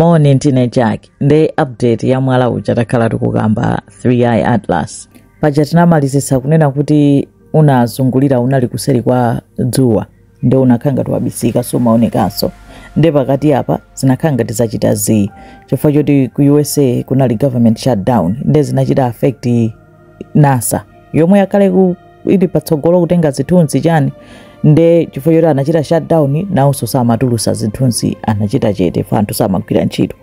Moni, ndine Jack. Nde update ya mwala uja takhala tikukamba, 3i Atlas. Paja tinamalizitsa kunena kuti unazungulira, unali kuseri kwa dzuwa, nde unakhala ngati wabisika, sumaonekanso. Nde pakati apa zinakhala ngati zachita zii chifukwa choti ku USA kunali government shutdown, nde zinachita affect NASA yomwe yakhale ili patsogolo kutenga zithunzi chani. Nde chifukwa choti anachita shutdown, nawonso samatulusa zithunzi, anachita chete fa anthu samagwira ntchito.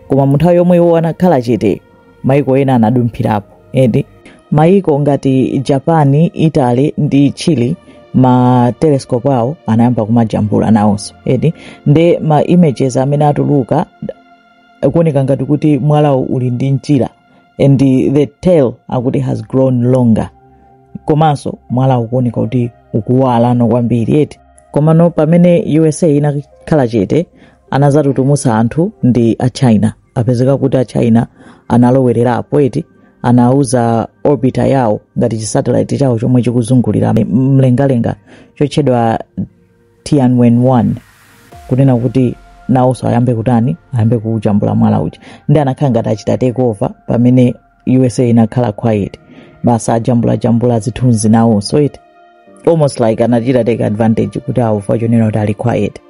Koma mu nthawi yomwe iwo anakhala chete, maiko ena anadumphirapo edi. Maiko ngati Japan, Italy ndi Chile, ma telescope awo anayamba kumajambula nawonso edi. Nde ma images amene atuluka kuoneka ngati kuti mwalawo uli ndi mchira and the tail akuti has grown longer, komanso mwalawo ukuoneka kuti ukuwalano kwambiri eti. Komano pamene USA inakhala chete, anazatutumusa anthu ndi a China. Apezeka kuti a China analowererapo eti, anauza orbiter yawo, ngati chisatellite chawo chomwe chikuzungulira mlengalenga chotchedwa Tianwen 1, kunena kuti nawonso ayambe kutani, ayambe kujambula mwala uja. Ndi anakhala ngati achita take over pamene USA inakhala quiet. Basa ajambulajambula zithunzi nawonso eti, almost like anachita take advantage kuti awufa chonena kuti ali quiet.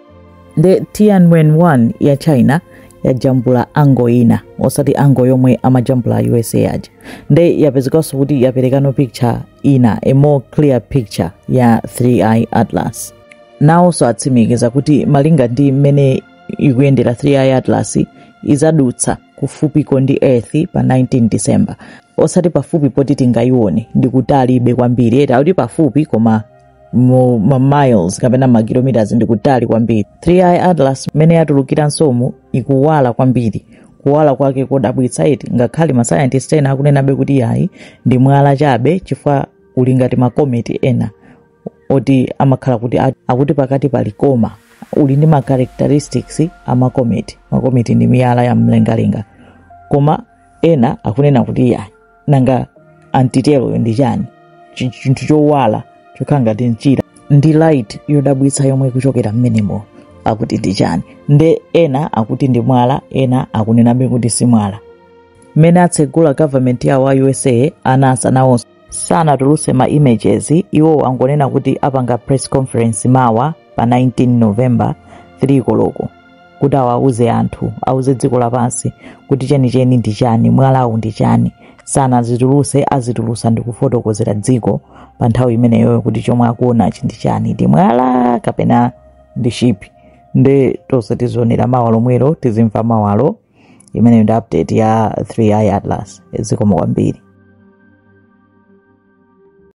Nde Tianwen 1 ya China yajambula angle ina, osati angle yomwe amajambula USA aja. Nde yapezekanso kuti yaperekano picture ina, a more clear picture ya 3i Atlas. Nawonso atsimikiza kuti malinga ndi mmene ikuyendera 3i Atlas, izadutsa kufupiko ndi Earth pa 19 December. Osati pafupi poti tingayione, ndi kutalibe kwambiri eti. Akuti pafupi, koma mu ma miles kapena ma kilometers ndi kutali kwambiri. 3i Atlas mmene yatulukiransomu ikuwala kwambiri, kuwala kwake kodabwitsa eti, ngakhale ma scientist ena akunenabe kuti yayi, ndi mwala chabe, chifukwa uli ngati ma comet ena oti amakhala kuti akuti pakati pali koma uli ndi ma characteristics ama comet. Ma comet ndi miyala ya mlengalenga. Koma ena akunena kuti yayi, nanga antiteroyo ndi chani? Chinthu chowala chokhala ngati mchira ndi light yodabwitsa yomwe ikuchokera mmenemo, akuti ndi chani? Nde ena akuti ndi mwala, ena akunenabe kuti si mwala. Mmene atsegula government yawo a USA, a NASA nawonso sanatuluse ma images. Iwo angonena kuti apanga press conference mawa pa 19 November 3 koloko kuti awauze anthu, auze dziko lapansi kuti chenicheni ndi chani, mwalawu ndi chani. Sanazituluse, azitulusa ndi kufotokozera dziko pa nthawi imeneyoyo kuti chomwe akuonachi ndi chani, ndi mwala kapena ndi ship. Nde tonse tizionera mawa lomwelo, tizimva mawalo. Imeneyo ndi update ya 3i Atlas. Zikomo kwambiri.